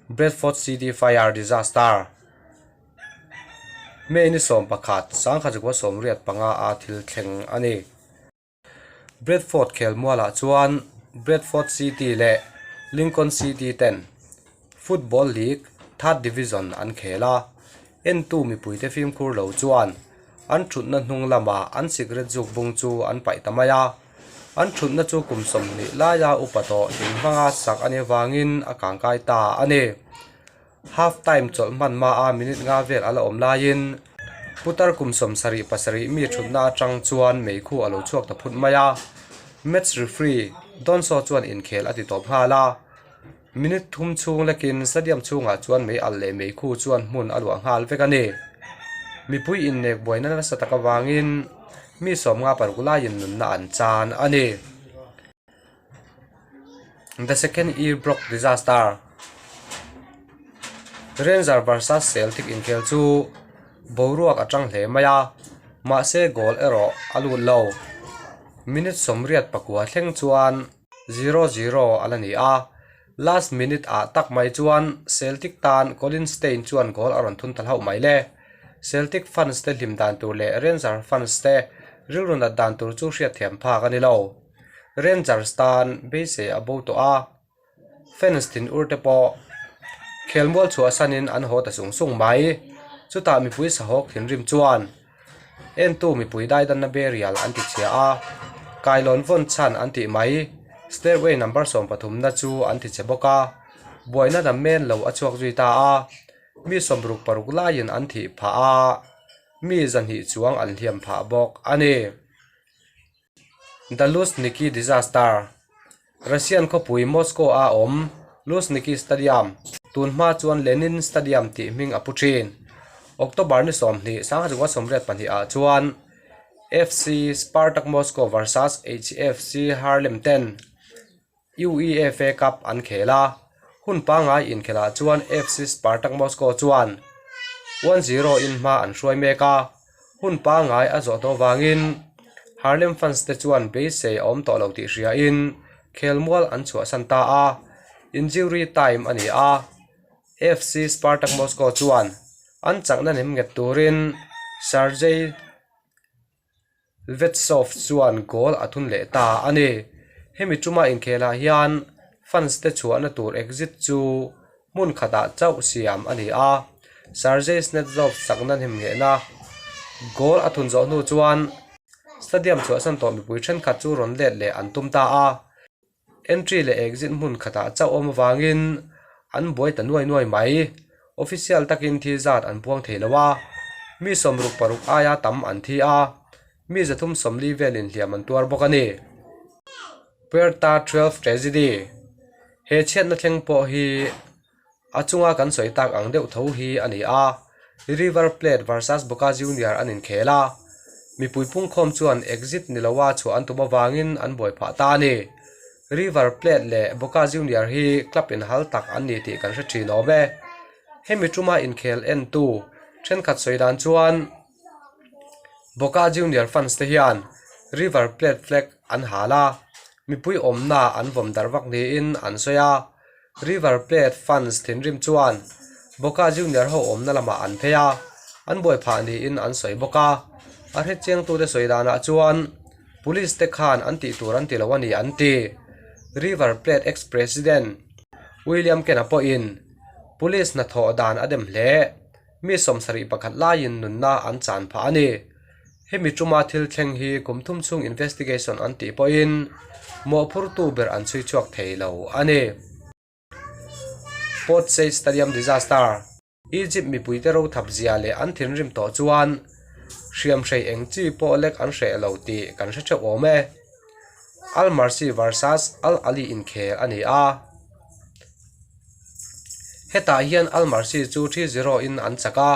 Bradford City Fire Disaster May ni 11, 1985 a thil thleng a ni. Bradford khelmualah chuan Bradford City leh Lincoln City ten Football League Third Division an khel a, entu mipuite fimkhur lo chuan an thutna hnung lamah an sikret zuk bung chu an paih ta mai a, an thutna chu kum 20 laia upa tawh thing hmanga sak a nih avangin a kangkai ta a ni. Half time chawlh hman hma a minute nga vel a la awm laiin putar kum 77 mi thutna atang chuan meikhu a lo chhuak ta phut mai a, match referee Donso chuan inkhel a ti tawp nghal a, minute thum chhung lekin stadium chhungah chuan mei alh leh meikhu chuan hmun a luah nghal vek a ni. Mipui innek buaina nasa tak avangin mi 56 laiin nunna an chan a ni. The Second Ibrox Disaster Rangers versus Celtic inkhel chu boruak a tang hle mai a, mahse goal erawh a lut lo. Minute 89 thleng chuan 0-0 a la ni a, last minute ah tak mai chuan Celtic tan Colin Stein chuan goal a rawn thun ta hlauh mai le. Celtic fans te hlim dan tur leh Rangers fans te rilru nat dan tur chu hriatthiam phak a ni lo. Rangers tan beisei a bo tawh a, fans thin ur te pawh khelmual chhuahsanin an haw ta sung sung mai. Chutah mipui sahawk thinrim chuan entu mipui daidanna burial an ti chhia a, kailawn vawn chhan an tih mai. Stairway number 13 na chu an ti che bawk a, buaina lam men lo a chhuak zui ta a, mi 66 laiin an thih phah a, mi 200 chuang an hliam phah bawk a ni. The Luzhniki Disaster Russian khawpui Moscow a awm Luzhniki Stadium tun hma chuan Lenin Stadium tih hming a pu thin. October ni 20, 1982 ah chuan FC Spartak Moscow versus HFC Haarlem ten UEFA Cup an khel a, hun pangngai inkhelh ah chuan FC Spartak Moscow chuan 1-0 in hma an hruai mek a, hun pangngai a zawh tawh vangin Haarlem fans te chuan beisei a awm tawh lo tih hriain khelmual an chhuahsan ta a, injury time a ni a, FC Spartak Moscow chuan an chakna nem nghet turin Sergei Vetsov chuan goal a thun leh ta a ni. Hemi tuma inkhelah hian fans te chhuahna tur exit chu hmun khatah chauh siam a ni a, Sergei Snedzov chakna hnemnghehna goal a thun zawh hnu chuan stadium chhuahsan tawh mipui thenkhat chu rawn let leh an tum ta a, entry leh exit hmun khatah chauh awm avangin an buai ta nuai nuai mai. Official takin thi zat an puang thei lo a, mi 66 aia tam an thi a, mi 340 velin hliam an tuar bawk a ni. Puerta 12 Tragedy He chhiatna thleng pawh hi a chunga kan sawi tak ang deuh tho hi a ni a, River Plate versus Boca Junior an inkhel a, mipui pungkhawm chuan exit ni loa chhuah an tum avangin an buai phah ta a ni. River Plate leh Boca Junior hi club inhal tak an ni tih kan hre thin awm e. Hemi tuma inkhel entu thenkhat sawi dan chuan Boca Junior fans te hian River Plate flag an hal a, mipui awmna an vawm darh vak niin an sawi a. River Plate fans thinrim chuan Boca Junior ho awmna lamah an phei a, an buai phah niin an sawi bawk a. A hrechiangtute sawi danah chuan Police te khan an tih tur an ti lo a ni an ti. River Plate ex-president William Ken-a pawhin Police hnathawh dan a dem hle. Mi 71 laiin nunna an chan phah a ni. Hemi tuma thil thleng hi kum thum chhung investigation an tih pawhin mawhphurtu ber an chhui chhuak thei lo a ni. Port Said Stadium Disaster Egypt mipuite ro thap zia leh an thinrim tawh chuan hriam hrei eng chi pawh lek an hreh lo tih kan hre theuh awm e. Al Mercy versus Al Ahly inkhel a ni a. Hetah hian Al Mercy chu 3-0 in an chak a.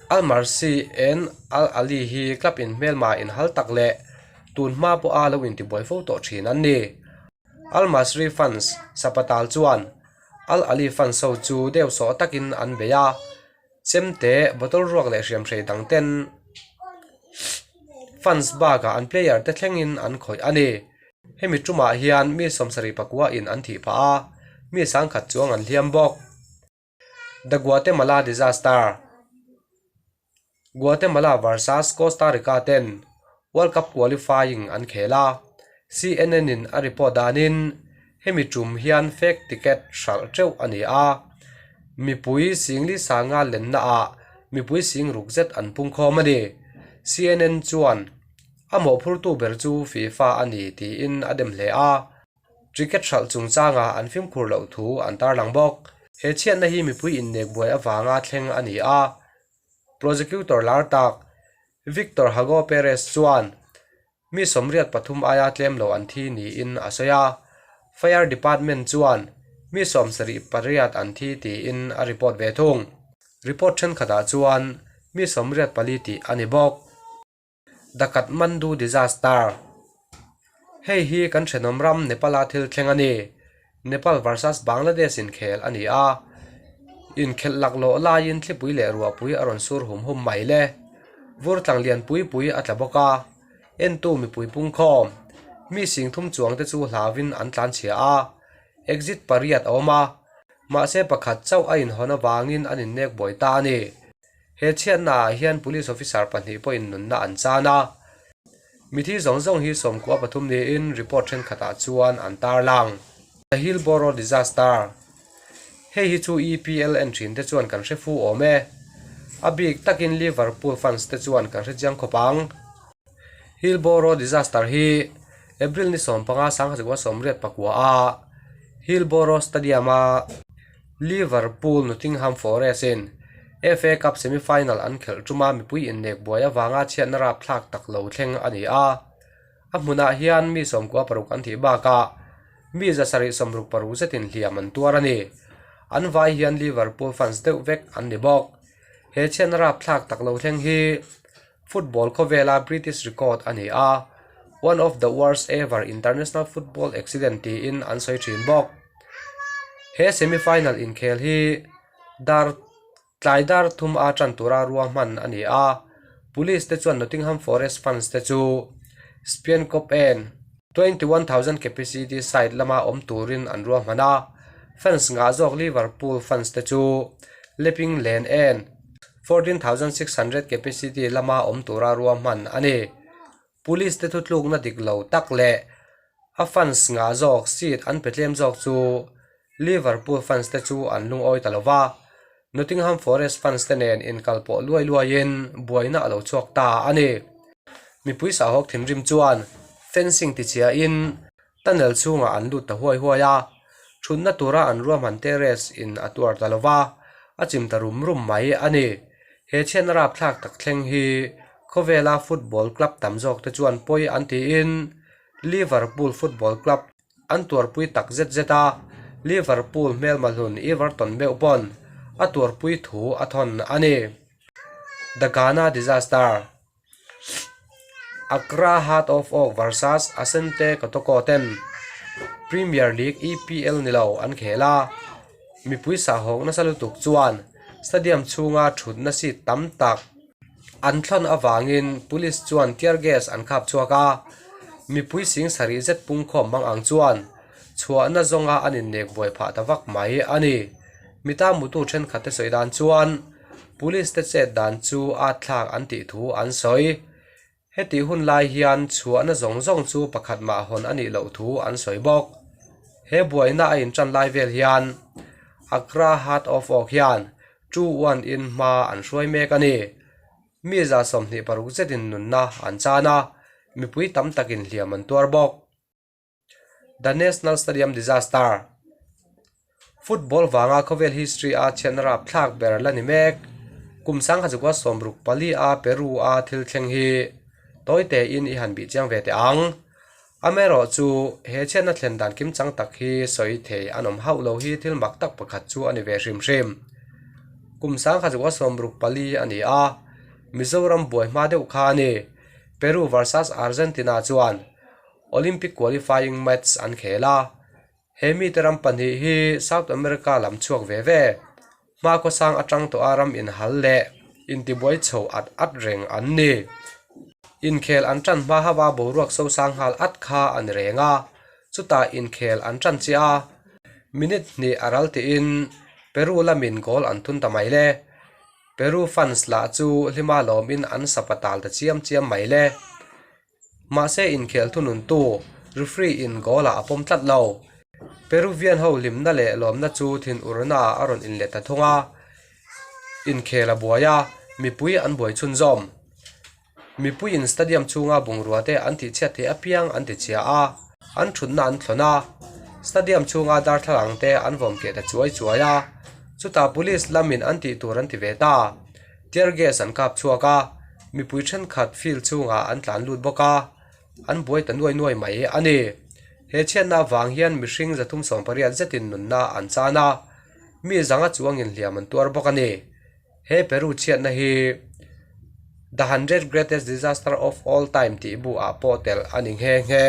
Al Mercy and Al Ahly hi club in hmelma inhal tak leh tun hma pawha lo intibuai fo tawh thin an ni. Al Masry fans Sapatal chuan Al Ahly fans ho chu deuh sawh takin an bei a, chemte bottle ruak leh hriamhrei dang ten fans bakah an player te thlengin an khawih a ni. Hemi tumah hian mi 74 in an thih phah a, mi 100 chuang an hliam bawk. The Guatemala Disaster, Guatemala versus Costa Rica ten World Cup qualifying an khel a, CNN-in a report danin hemi tum hian fake ticket hralh teuh a ni a, mipui singli sanga lennaah mipui sing ruk zet an pungkhawm a ni. CNN chuan a mawhphurtu ber chu FIFA a ni tiin a dem hle a. Ticket hralh chungchangah an fimkhur loh thu an tarlang bawk. He chhiatna hi mipui innek buai avanga thleng a ni a, Prosecutor lar tak Victor Hago Perez chuan mi 83 aia tlem lo an thi niin a sawi a, Fire Department chuan mi 78 an thi tiin a report ve thung. Report thenkhatah chuan mi 84 tih a ni bawk. The Kathmandu Disaster Hei hi kan thenawm ram Nepal-a thil thleng a ni. Nepal versus Bangladesh inkhel a ni a. Inkhelh laklawh laiin thlipui leh ruahpui a rawn sur hum hum mai le. Vur tlang lian pui pui a tla bawk a. Entu mipui pungkhawm, mi singthum chuangte chu hlauvin an tlanchhia a. Exit pariat a awm a. Mahse pakhat chauh a inhawn avangin an innek buai ta a ni. He chhiatnaah hian Police Officer pahnih pawhin nunna an chan a, mithi zawng zawng hi 13 niin report thenkhatah chuan an tarlang. The Hillborough Disaster Hei hi chu EPL en thin te chuan kan hre fu awm e. A bik takin Liverpool fans te chuan kan hre chiang khawp ang. Hillborough Disaster hi April ni 15 1989 a Hillborough Stadium-a Liverpool Nottingham Forest in FA Cup semi-final an khelh tuma mipui innek buai avanga chhiatna rapthlak tak lo thleng a ni a. A hmunah hian mi 96 an thih bakah mi 766 zetin hliam an tuar a ni. An vai hian Liverpool fans deuh vek an ni bawk. He chhiatna rapthlak tak lo thleng hi football khawvela British record a ni a, one of the worst ever international football accident tiin an sawi thin bawk. He semi-final inkhel hi dar tlai dar thum a tan tura ruahman a ni a, police te chuan Nottingham Forest fans te chu Spion Kop End 21,000 capacity side lama awm turin an ruahman a, fans ngah zawk Liverpool fans te chu Lepping Lane End 14,600 capacity lama awm tura ruahman a ni. Police te thutlukna dik lo tak leh a fans ngah zawk seat an pe tlem zawk chu Liverpool fans te chu an lungawi ta lo va, Nottingham Forest fans te nen inkal pawh luai luaiin buaina a lo chhuak ta a ni. Mipui sahawk thinrim chuan fencing tichhiain Tunnel chhungah an lut ta huai huai a, thutna tura an ruahman terrace in a tuar ta lo va, a chim ta rum rum mai a ni. He chhiatna rapthlak tak thleng hi khawvela football club tam zawk te chuan pawi an tiin Liverpool football club an tuarpui tak zet zet a, Liverpool hmelma hlun Everton meuh pawn a tuarpui thu a thawn a ni. The Ghana Disaster. Accra Heart of Oak versus Asante Kotoko ten Premier League EPL ni lo an khel a, mipui sahawk nasa lutuk chuan stadium chhunga thutna seat tam tak an thlawn avangin police chuan tear gas an khap chhuak a, mipui sing sarih zet pungkhawm mang ang chuan chhuahna zawnga an innek buai phah ta vak mai a ni. Mita mutu thenkhat te sawi dan chuan. Police te chet dan chu at thlak an tih thu an sawi. Hetih hun lai hian chhuahna zawng zawng chu pakhat mah hawn a nih loh thu an sawi bawk. He buaina a intan lai vel hian Accra Heart of Oak hian 2-1 in hma an hruai mek a ni. Mi 26 zetin nunna an chan a, mipui tam takin hliam an tuar bawk. The National Stadium Disaster Football vanga khawvel history a chhiatna rapthlak ber la ni mek. Kum 1964 a Peru a thil thleng hi tawi tein i han bih chiang ve teh ang. Amaherawh chu he chhiatna thlen dan kimchang tak hi sawi thei an awm hauh lo hi thil mak tak pakhat chu a ni ve hrim hrim. Kum 1964 a ni a, Mizoram buai hma deuh kha a ni. Peru versus Argentina chuan Olympic qualifying match an khel a, he mite ram pahnih hi South America lam chhuak ve ve. Hmakhawsang atang tawha ram inhal leh intibuai chho at at reng an ni. Inkhel an tan hma hauha boruak sosang nghal at kha a ni reng a, chutah inkhel an tan chiah a, minute hnih a ral tiin. Peru lamin goal an thun ta mai le. Peru fans lah chu hlima lawmin an sapa tal ta chiam chiam mai le. Mahse inkhel thununtu referee in goal ah a pawm tlat lo. Peruvian ho hlimna leh lawmna chu thinurna ah a rawn inlet ta thung a. Inkhel a buai a, mipui an buai chhunzawm. Mipuiin stadium chhunga bungrua te an tihchhiat theih apiang an tichhia a, an thutna an thlawn a, stadium chhunga darthlalang te an vawm keh ta chuai chuai a, chutah police lamin an tih tur an ti ve ta. Tear gas an kap chhuak a, mipui thenkhat field chhungah an tlan lut bawk a, an buai ta nuai nuai mai a ni. He chhiatna avang hian mihring 380 zetin nunna an chan a, mi zanga chuangin hliam an tuar bawk a ni. He Peru chhiatna hi The 100 Greatest Disaster of All Time tih bu ah pawh telh a ni nghe nghe.